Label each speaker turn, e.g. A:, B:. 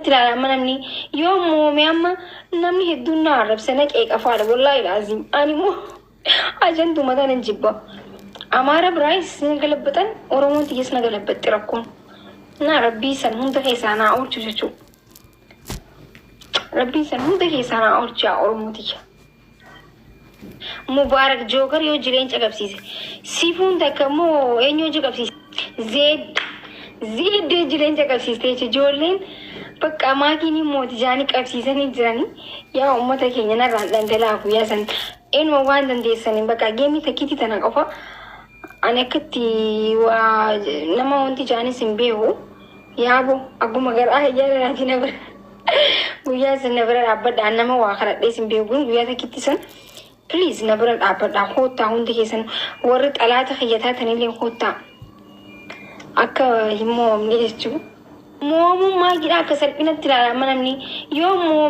A: Ilaala amma namni yoo moome amma namni hedduun na arrabsa, na qeeqafaadha. Wallaahi laaziim, ani immoo ajanduma tanan jibba. Amaara biraayis na galabbatan, Oromoon tiyyas na galabbatte. Rakkoon na Rabbii san hunda keessaa naa oolchu jechuudha. Rabbiin san hunda keessaa naa oolchu, yaa Oromoo tiyya. Mubaarak Jookar yoo jireenya qabsiise. Sifuun takka immoo eenyu hojii qabsiise? Zeed. Zeed jireenya qabsiiste jechuudha. Ijoolleen bakka maakiin mooti jaanii qabsiisanii jiranii. Yaa uummata keenya, narraan dhangala'aa guyyaa san. Eenyuma waan dandeessaniin bakka geemii takkiitii tana qofa. Ani akkatti waa nama wanti jaanis hin beeku. Yaabo akkuma garaa hayyaara naatii na bira. Guyyaa san na bira dhaabbadhaa, nama waa kadhadhees hin beeku, guyyaa takkitti san please na bira dhaabbadhaa, koottaa. Hundi keessan warri xalaata kiyyataa tanillee koottaa, akka hin mo'amne jechuudha. Mo'amuun maal jedhaa, akka salphinatti ilaalama namni yoo mo'ame.